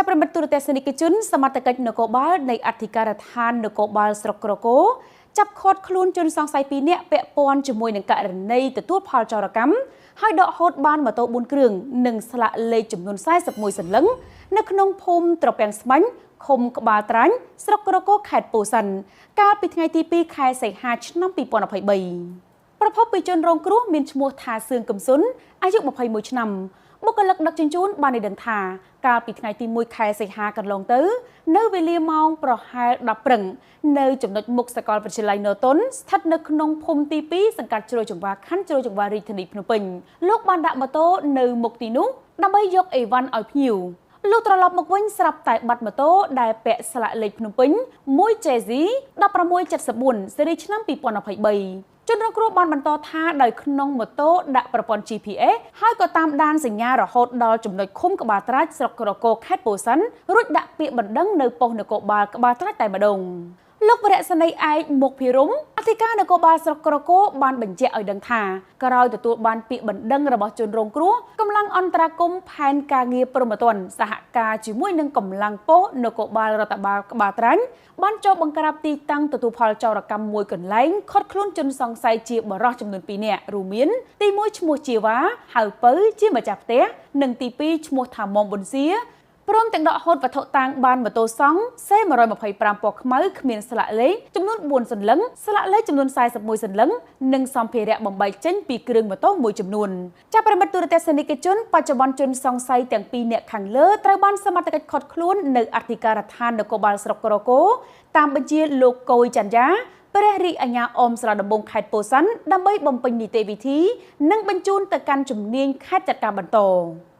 ចាប់ប្រិយមិត្តទូរទស្សនិកជនសមត្ថកិច្ចនគរបាលនៃអធិការដ្ឋាននគរបាលស្រុកក្រគរចាប់ឃាត់ខ្លួនជនសង្ស័យ2នាក់ពាក់ព័ន្ធជាមួយនឹងករណីទទួលផលចោរកម្មហើយដកហូតបានម៉ូតូ4គ្រឿងនិងស្លាកលេខចំនួន41សន្លឹងនៅក្នុងភូមិត្រពាំងស្មាញ់ឃុំក្បាលត្រាញ់ស្រុកក្រគរខេត្តពោធិ៍សាត់កាលពីថ្ងៃទី2ខែសីហាឆ្នាំ2023ប្រភពពីជនរងគ្រោះមានឈ្មោះថាសឿងកំសុនអាយុ21ឆ្នាំបុគ្គលិកដឹកជញ្ជូនបានឲ្យដឹងថាកាលពីថ្ងៃទី1ខែសីហាកន្លងទៅនៅវេលាម៉ោងប្រហែល10ព្រឹកនៅចំណុចមុខសាកលវិទ្យាល័យនតុនស្ថិតនៅក្នុងភូមិទី2សង្កាត់ជ្រោយចង្វាខណ្ឌជ្រោយចង្វារាជធានីភ្នំពេញលោកបានដាក់ម៉ូតូនៅមុខទីនោះដើម្បីយកអីវ៉ាន់ឲ្យភ្ញៀវលុះត្រឡប់មកវិញស្រាប់តែបាត់ម៉ូតូដែលពាក់ស្លាកលេខភ្នំពេញ 1JZ 1674ស៊េរីឆ្នាំ2023ជនរងគ្រោះបានបន្តថាដោយក្នុងម៉ូតូដាក់ប្រព័ន្ធ GPS ហើយក៏តាមដានសញ្ញារហូតដល់ចំណុចឃុំក្បាលត្រាចស្រុកក្រគរខេត្តពោធិ៍សាត់រួចដាក់ពាក្យបណ្ដឹងនៅប៉ុស្តិ៍នគរបាលក្បាលត្រាចតែម្ដងលោកវរៈសេនីយ៍ឯកមុខភិរមអធិការនគរបាលស្រុកក្រគរបានបញ្ជាក់ឲ្យដឹងថាក្រោយទទួលបានពាក្យបណ្ដឹងរបស់ជនរងគ្រោះកម្លាំងអន្តរាគមន៍ផែនការងារព្រហ្មទណ្ឌសហការជាមួយនឹងកម្លាំងប៉ុស្តិ៍នគរបាលរដ្ឋបាលក្បាលត្រាញ់បានចូលបង្ក្រាបទីតាំងទទួលផលចោរកម្មមួយកន្លែងឃាត់ខ្លួនជនសង្ស័យជាបុរសចំនួន2នាក់រួមមានទី1ឈ្មោះជាវ៉ាហៅពៅជាម្ចាស់ផ្ទះនិងទី2ឈ្មោះថាមុំប៊ុនសៀព្រមទាំងដកហូតវត្ថុតាងបានម៉ូតូសង់ C125 ពណ៌ខ្មៅគ្មានស្លាកលេខចំនួន4សន្លឹងស្លាកលេខចំនួន41សន្លឹងនិងសម្ភារៈបំបែកចេញពីគ្រឿងម៉ូតូមួយចំនួនចាប់ប្រិយមិត្តទូរទស្សនិកជនបច្ចុប្បន្នជនសង្ស័យទាំងពីរនាក់ខាងលើត្រូវបានសមត្ថកិច្ចឃាត់ខ្លួននៅអធិការដ្ឋាននគរបាលស្រុកក្រគរតាមបញ្ជាលោកកូយចន្ទយាព្រះរាជអាជ្ញាអមសាលាដំបងខេត្តពោធិ៍សាត់ដើម្បីបំពេញនីតិវិធីនិងបញ្ជូនទៅកាន់ជំនាញខេត្តចាត់ការបន្ត។